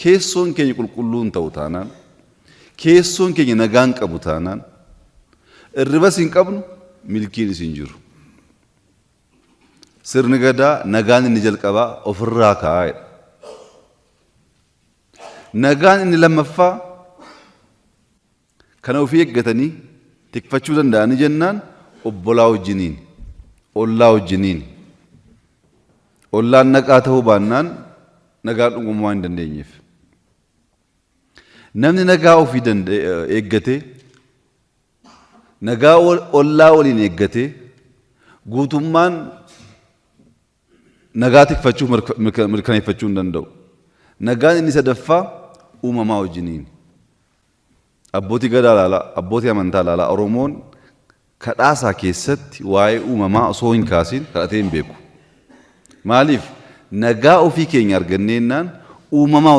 Keessoon keenya qulqulluu hin ta'u taanaan, keessoon keenya nagaa hin qabu taanaan, irribas hin qabnu, milkiinis hin jiru. Sirni Gadaa nagaan inni jalqabaa ofirraa ka'aa jedha. Nagaan inni lammaffaa kana ofii eeggatanii tikfachuu danda'anii jennaan obbolaa wajjiniin, ollaa wajjiniin. Ollaan nagaa ta'uu baannaan nagaan dhugummaa hin dandeenyeef. Namni nagaa ofii eeggatee, nagaa ollaa waliin eeggatee, guutummaan nagaa tikfachuu mirkaneeffachuu hin danda'u. Nagaan inni sadaffaa uumamaa wajjiniin. Abbootii Gadaa ilaalaa, abbootii amantaa ilaalaa, Oromoon kadhaasaa keessatti waa'ee uumamaa osoo hin kaasiin kadhatee hin beeku. Maaliif? Nagaa ofii keenya arganneennaan uumamaa